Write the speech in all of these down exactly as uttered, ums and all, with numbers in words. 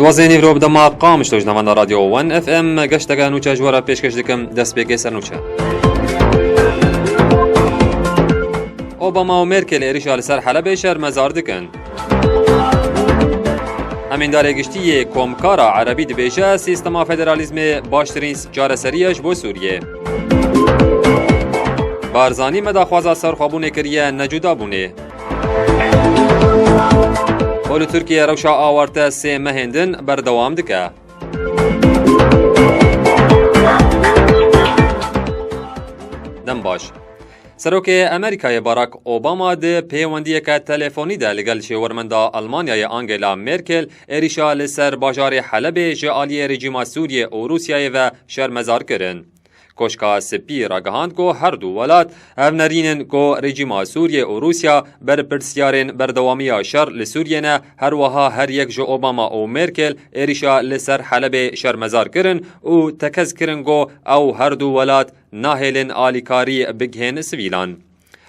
Wazê nîvro bi dema Qamişlo ji navenda Radyo One F M geşteke nûçe ji we re pêşkeş dikim, destpêkê ser nûçe. Obama û Merkel êrişa li ser Helebê şermezar dikin. Hemîndarê giştî yê Komkara Erebî dibêje, sîstema federalîzmê baştirîn çareserî ye ji bo Sûriyê. Barzanî me daxwaza serxwebûnê kiriye, ne cudabûnê. Û li Tirkiye rewşa awarte sê mehên din berdewam dike. Dem baş. Serokê Amerîkayê Barack Obama di pêwendiyeke telefonî de li gel şêwermenda Almanyayê Angela Merkel êrişa li ser bajarê Helebê ji aliyê rejîma Sûriyê û Rûsyayê ve şermezar kirin. Koşka Spî ragihand ku her du welat ev nerînin ku rejîma Sûriyê û Rûsya berpirsiyarên berdewamiya şer li Sûriyê ne, her wiha her yek ji Obama û Merkel êrişa li ser Helebê şermezar kirin û tekez kirin ku ew her du welat nahêlin alîkarî bigihên sivîlan.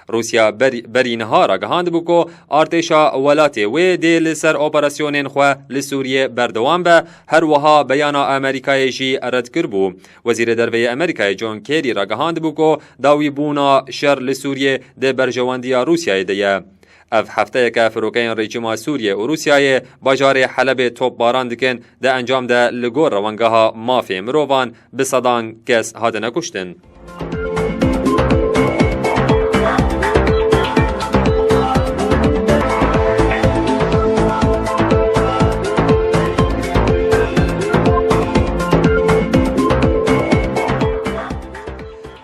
Rûsya ber-, berî niha ragihandibû ku artêşa welatê wê dê li ser operasyonên xwe li Sûriyê berdewam be, her wiha beyana Amerîkayê jî red kiribû. Wezîrê Derve yê Amerîkayê John Kerry ragihandibû ku dawîbûna şer li Sûriyê di berjewendiya Rûsyayê de ye. Ev hefteyeke firokeyên rejîma Sûriyê û Rûsyayê bajarê Helebê topbaran dikin, di encam de li gor rewengeha mafê mirovan bi sedan kes hatine kuştin.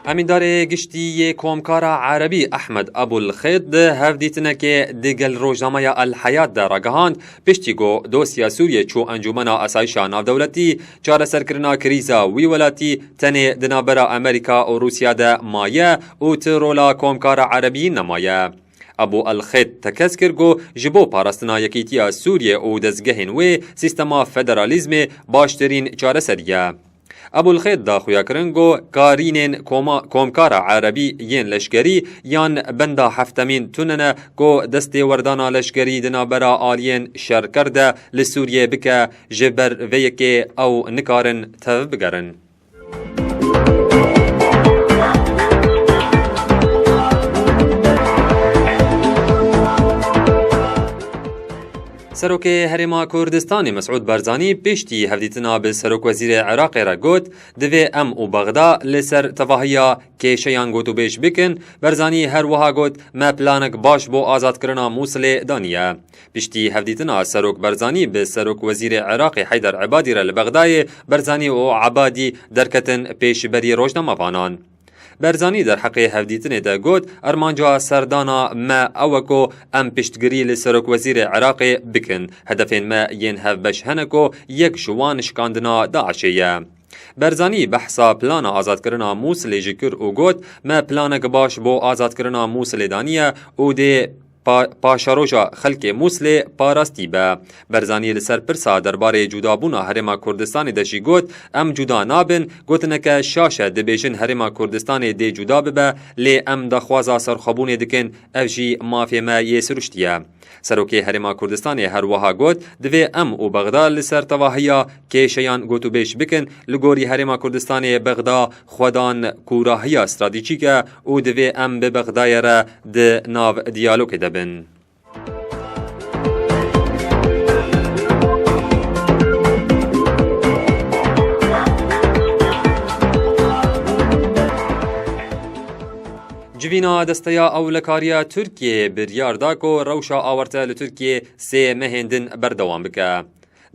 Hemîndarê giştî yê Komkara Erebî Ehmed Abul Xêt di hevdîtinekê di gel rojnameya El Heyat de ragihand, piştî ku dosya Sûriyê çû Encûmena Asayişa Navdewletî, çareserkirina krîza wî welatî tenê di navbera Amerîka û Rûsya de maye û ti rola Komkara Erebî nemaye. Abu El Xêt tekez kir ku ji bo parastina yekîtiya Sûriyê û dezgehên wê, sîstema federalîzmê baştirîn çareserî ye. Abul Xêt da xuyakirin ku karînên koma-, Komkara Erebî yên leşkerî yan benda heftemîn tune ne ku destêwerdana leşkerî di navbera aliyên şerker de li Sûriyê bike, ji ber vê yekê ew nikarin tev bigerin. Serokê Herêma Kurdistanê Mesûd Barzanî piştî hevdîtina bi Serokwezîrê Iraqê re got, divê em û Bexda li ser tevahiya kêşeyan gotûbêj bikin. Barzanî her wiha got, me planek baş bo azadkirina Mûsilê daniye. Piştî hevdîtina Serok Barzanî bi Serokwezîrê Iraqê Heyder Ebadî re li Bexdayê, Barzanî û Ebadî derketin pêşberî rojnamevanan. Barzanî derheqê hevdîtinê de got, armanca serdana me ew e ku em piştgirî li Serokwezîrê Iraqê bikin. Hedefên me yên hevbeş hene ku yek ji wan şikandina DAIŞê ye. Barzanî behsa plana azadkirina Mûsilê jî kir û got, me planek baş bo azadkirina Mûsilê daniye û dê pa-, paşeroja xelkê Mûsilê parastî be. Barzanî li ser pirsa derbarê cudabûna Herêma Kurdistanê de jî got, em cuda nabin, gotineke şaş e, dibêjin Herêma Kurdistanê dê cuda bibe, lê em daxwaza serxwebûnê dikin, ev jî mafê me yê siruştî ye. Serokê Herêma Kurdistanê her wiha got, divê em û Bexda li ser tevahiya kêşeyan gotûbêj bikin, li gorî Herêma Kurdistanê Bexda xwedan kûrahiya stratejîk e û divê em bi Bexdayê re di nav diyalogê de bin. Civîna Desteya Ewlekariya Tirkiyeyê biryar da ku rewşa awarte li Tirkiyeyê sê mehên din berdewam bike.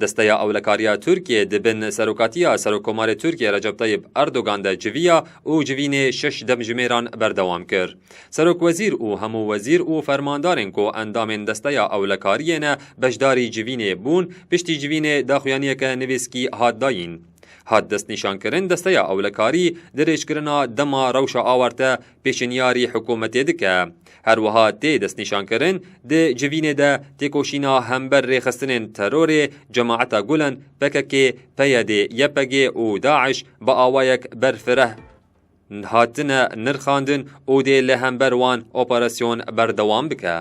Desteya Ewlekariya Tirkiyeyê di bin serokatiya Serokkomarê Tirkiyê Recep Tayyip Erdogan de civiya û civînê şeş demjimêran berdewam kir. Serokwezîr û hemû wezîr û fermandarên ku endamên Desteya Ewlekariyê ne beşdarî civînê bûn, piştî civînê daxuyaniyeke nivîskî hat dayîn. Hat destnîşankirin, Desteya Ewlekarî dirêjkirina dema rewşa awarte pêşinyarî hikûmetê dike. Her wiha tê destnîşankirin, di civînê de têkoşîna hember rêxistinên terorê Cemaeta Gulen, P K K, P Y D, Y P G û DAIŞ bi awayek berfireh hatine nirxandin û dê li hember wan operasyon berdewam bike.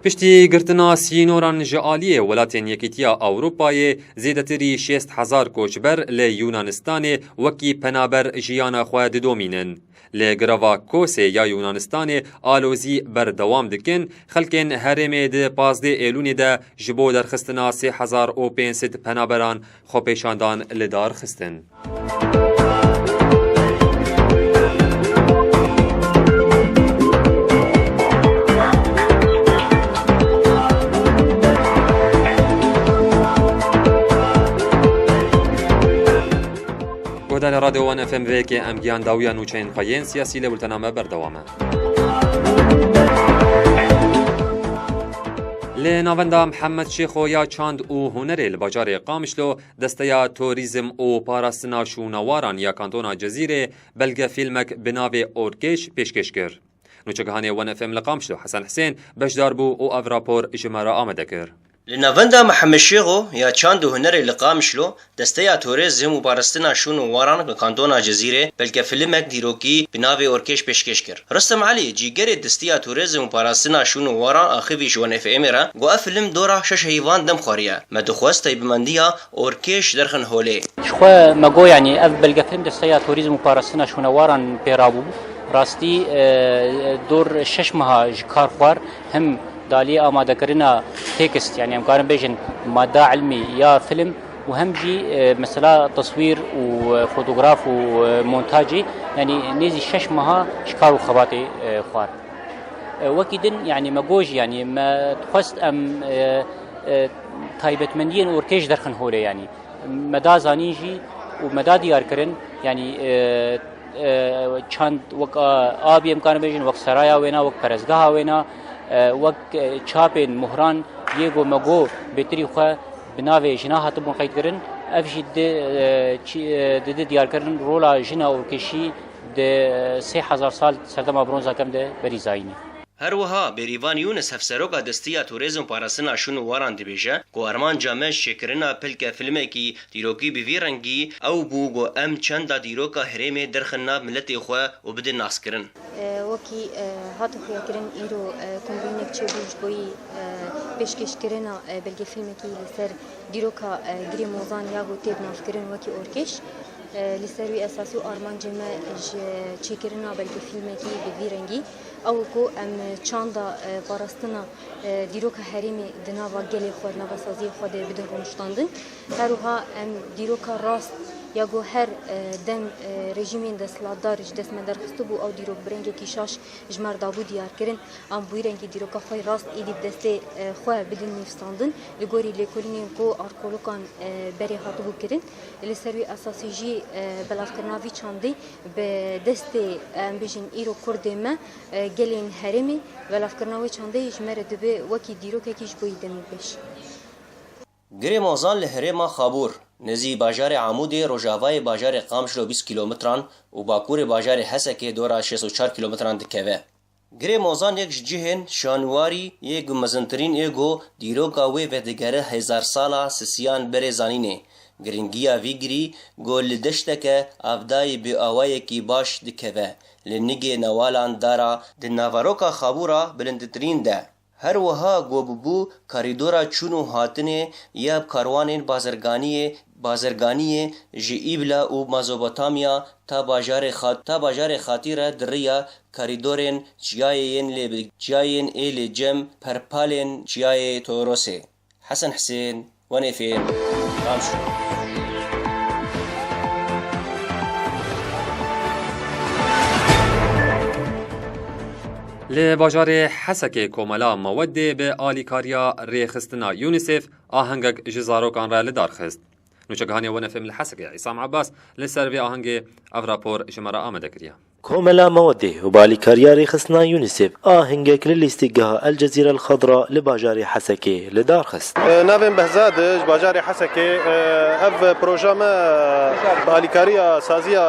Piştî girtina sînoran ji aliyê welatên Yekîtiya Ewropayê, zêdetirî şêst hezar koçber li Yunanistanê wekî penaber jiyana xwe didomînin. Li girava Kosê ya Yunanistanê alozî berdewam dikin, xelkên herêmê di pazdeh Êlûnê de ji bo derxistina sê hezar û pênc sed penaberan xwepêşandan li dar xistin. Guhdarê Radyo One F M vê yekê em giyan dawiya nûçeyên xwe yên siyasî lê bultena me berdewam e. Li navenda Mihemed Şêxo ya çand û hunerê li bajarê Qamişlo, Desteya Torîzm û Parastina Şûnewaran ya Kantona Cezîrê belgefîlmek bi navê Orkêş pêşkêş kir. Nûçegihanê One F M li Qamişlo Hesen Hisên beşdar bû û ev rapor ji me re amade kir. Li navenda Mihemed Şêxo ya çand û hunerê li Qamişlo, Desteya Torîzm û Parastina Şûn û Waran li Kantona Cezîrê belgefîlmek dîrokî bi navê Orkêş pêşkêş kir. Ristem Elî, cîgerê Desteya Torîzm û Parastina Şûn û Waran axivî ji One F M'ê re got, ev fîlm dora şeş heyvan dem xwariye. Me dixwest taybetmendiya Orkêş derxin holê. Ji xwe me got, yanî ev belgefîlm Desteya Torîzm û Parastina Şûnewaran pê rabû. Rastî, e, dor şeş meha ji kar xwar, hem daliyê amadekirina tekst, yanî em karin bêjin madda ilmî ya fîlm û hem jî, e, mesela teswîr û, e, fotograf û, e, montacî, yanî nêzî şeş meha ji kar û xebatê, e, xwar. E, wekî din, yanî me got jî, yanî me dixwest em, e, e, taybetmendiyên Orkêş derxin holê, yanî me da zanîn jî û me da diyar kirin, yanî, e, e, çand wek, a, abî em karin bêjin, wek seraya wêna, wek perestgeha wêna, e, wek, e, çapên mohran yê ku me got bêtirî xwe bi navê jina hatibûn qeydkirin, ev jî di, e, çi, e, didi diyarkirin rola jina Orkêşî di, e, sê hezar sal serdema bronza kem de berî zayînê. Her wiha Bêrîvan Yûnis, hevseroka Desteya Torîzm û Parastina Şûn û Waran dibêje ku armanca me ji çêkirina pilke fîlmekî dîrokî bi vî rengî ew bû ku em çenda dîroka herêmê derxin nav miletê xwe û bidin naskirin. E, wekî, e, hate xuyakirin, îro, e, kombînek çêbû ji bo yî, e, pêşkêşkirina, e, belgefîlmekî li ser dîroka, e, Girê Mozan ya ku tê binavkirin wekî Orkêş. E, li ser wî esasî û armancê me ji çêkirina belgefîlmekî bi vî rengî ew ku em çanda, e, parastina, e, dîroka herêmê di nava gelê xwe, di nava saziyê xwe de bidin rûniştandin. Her wiha em dîroka rast ya ku her, e, dem, e, rejîmên desthilatdar ji dest me derxistibû, ew dîrok bi rengekî şaş ji me re dabû diyarkirin. Em bi wî rengî dîroka xwe yê rast êdî bi destê, e, xwe bidin nivîsandin, li gorî lêkolînên ku arkeologan, e, berê hatibû kirin. Li ser wî esasî jî, e, belavkirina vî çandî bi destê, em bêjin, îro kurdê me, e, gelên herêmê, belavkirina wê çandê ji me re dibe wekî dîrokekî ji bo yî demî pêş. Girê Mozan li herêma Xabûr, nêzî bajarê Amûdê, rojavayê bajarê Qamişlo bîst kîlometran û bakurê bajarê Hesekê dora şêst û çar kîlometran dikeve. Girê Mozan yek ji cihên şanuwarî yê ku mezintirîn ê ku dîroka wê vedigere hezar sala sisiyan berê zanînê. Giringiya vî girî ku li deşteke avdayî bi awayekî baş dikeve, li nigê newalan dara di naveroka Xabûra bilindtirîn de. Her wiha ku bûbû karîdora çûn û hatinê ya bi karwanên bazirganiyê, bazirganiyê ji Îbla û Mezopotamya ta bajarê Xat-, ta bajarê Xatî re di riya karîdorên çiyayê yên lê bi, çiyayên ê lê cem perpalên çiyayê Torosê. Hesen Hisên, One F M, Ramşo. Li bajarê Hesekê Komela Mewedê bi alîkariya rêxistina UNICEF ahengek ji zarokan re li dar xist. Nûçegihanê One F M li Hesekê Îsam Abbas li ser vê ahengê ev rapor ji me re amade kiriye. Komela Mewedê û bi alîkariya rêxistina UNICEF ahengek li lîstikgeha El Cezîre El Xadra li bajarê Hesekê li dar xist. Navê min Behzad e, ji bajarê Hesekê. Ev proja me bi alîkariya saziya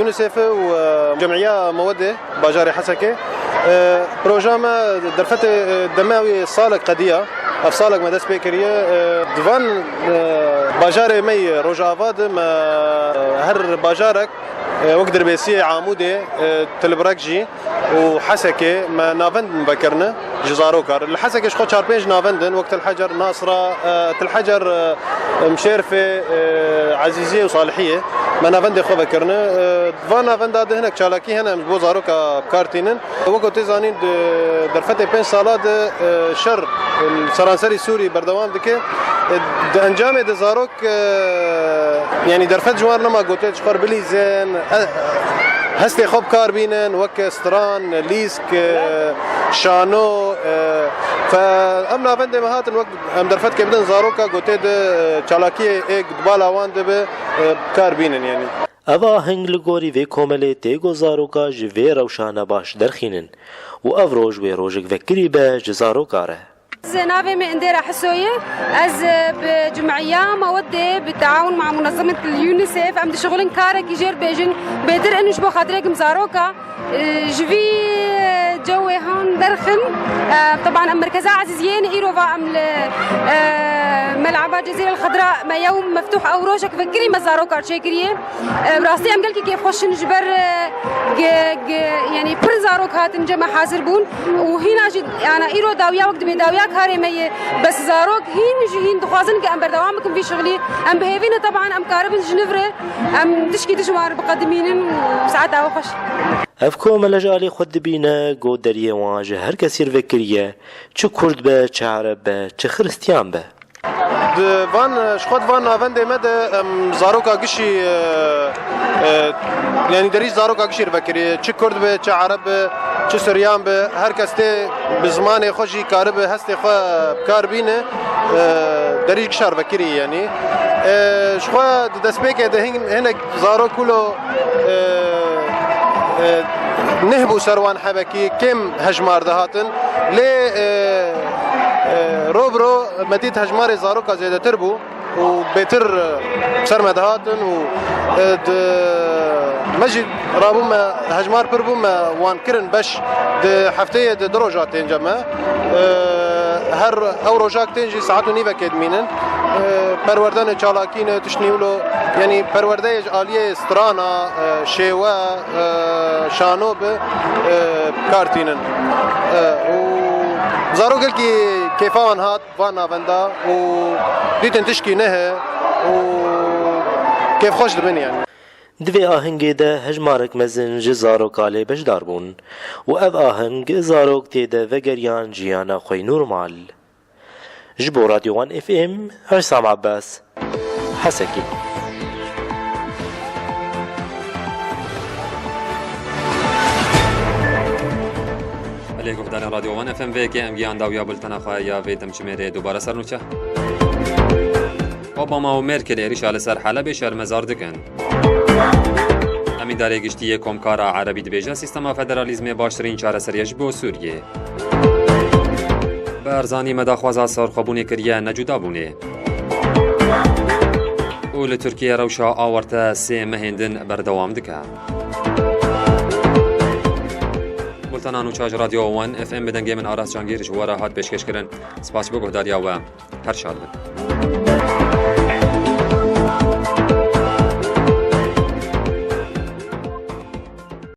UNICEF û Cemiya Mewedê bajarê Hesekê. Proja me derfetê deme wî salek qediya. Ev salek me dest pê kiriye. Di van bajarê me yê Rojava de me her bajarek, wek Dirbêsiyê, Amûdê, Tilbrek jî û Hesekê me navend vekirine. Ji zaroka re. Li Hesekê ji xwe çar pênc navend in, wek Til Hecer, Nasra, e, Til Hecer, e, Mişêrfê, e, Ezîziyê û Salihiyê. Me navendê xwe vekirine. E, di van navenda de hinek çalakî hene em ji bo zaroka bi kar tînin. Wek ku tê zanîn, di derfetê pênc sala de, e, şer li seranserî Sûrî berdewam dike. E, di encamê de zarok, e, yanî derfet ji wan nema gote ji xwe re bilîzin, e, hestê xwe bi kar bînin, wek stran, lîsk, e, şano, e, fe em navendê me hatin wek em derfetkê bidin zaroka gotê de, e, çalakiyê ê di bala wan de be, e, bi kar bînin yanî. Ev aheng li gorî vê komelê tê ku zaroka ji vê rewşa nebaş derxînin û ev roj wê rojek vekirî be ji zaroka re. Ez navê min Îndêra Hiso ye. Ez, e, bi cim'iya Mewedê, bi teawun ma munezemet UNICEF, em dişixulin karekî jêr bêjin, bêtir in ji bo xatirê gim zaroka, e, ji vî, e, cewê han derxin. E, teban em merkeza Ezîziyê ne, îro va em li, e, Mel'aba Cezîrel Xedra me yew meftuh ew rojek vekirî me zaroka çêkiriye. E, bi rastî em gelkî kêfxweş in ji ber, e, ge-, ge-, yanî pir zarok hatin cem me hazir bûn û hîna jî, yana îro dawiya wek dibê dawiya karê me ye, bes zarok hîn ji hîn dixwazin ke em berdewam bikin vî şixulî. Em bi hêvî ne, teban em karibin ji niv re em tişkî din ji wan re biqedimînin û saeta we xweş. Ev komele ji alî xwe dibîne ku deriyê wan ji her kesî re vekirî ye, çi kurd be, çi ereb be, çi xiristiyan be. Di van, ji xwe di van navendê me de em zaroka gişî, e, e, yanî derî zaroka gişî re vekirî. Çi kurd be, çi ereb be, çi suryan be, her kes tê bi zimanê xwe jî karibe hestê xwe bi kar bîne, e, derî gişa re vekirî yanî. E, ji xwe di destpêkê de hin-, hinek zarok wilo, e, e, neh bû ser wan hebekî kêm hejmar dihatin. Lê, e, e, ro bi ro me dît hejmarê zaroka zêdetir bû û bêtir, e, ser me dihatin û, e, di, me jî rabû me hejmar pir bû me wan kirin beş di hefteyê de du roja tên cem me. E, her ew rojak tên jî saet û nîvekê dimînin. E, perwerdene çalakî ne, tiştî wilo, yanî perwerdeyê ji aliyê strana, e, şêwe, e, şano bi, e, bi kar tînin. E, û zarok gelkî kêfa wan hat van navenda û dîtin tişkî nehe û kêfxweş dibin yanî. Di vê ahengê de hejmarek mezin ji zaroka lê beşdar bûn û ev aheng zarok tê de vegeriyan jiyana xwe yî normal. Ji bo Radyo Wan F M, Hesam Abbas, Hesekê. Belê guhdarên Radyo Wan F M, vê yekê em gihan dawiya bultena xwe ya vê demjimêrê dubare ser nûçe. Obama û Merkel êrişa li ser Helebê şermezar dikin. Em îdarê giştî yê Komkara Erebî dibêje, sîstema federalîzmê baştirîn çareser ye ji bo Sûriyê. Barzanî me daxwaza serxwebûnê kiriye, ne cudabûnê. Û li Tirkiyê rewşa awarte sê mehên din berdewam dike. Bultena nûçe ji Radyo One F M bi dengê min Aras Cangîr ji we re hat pêşkêşkirin. Spas bo guhdariya we. Her şad bin.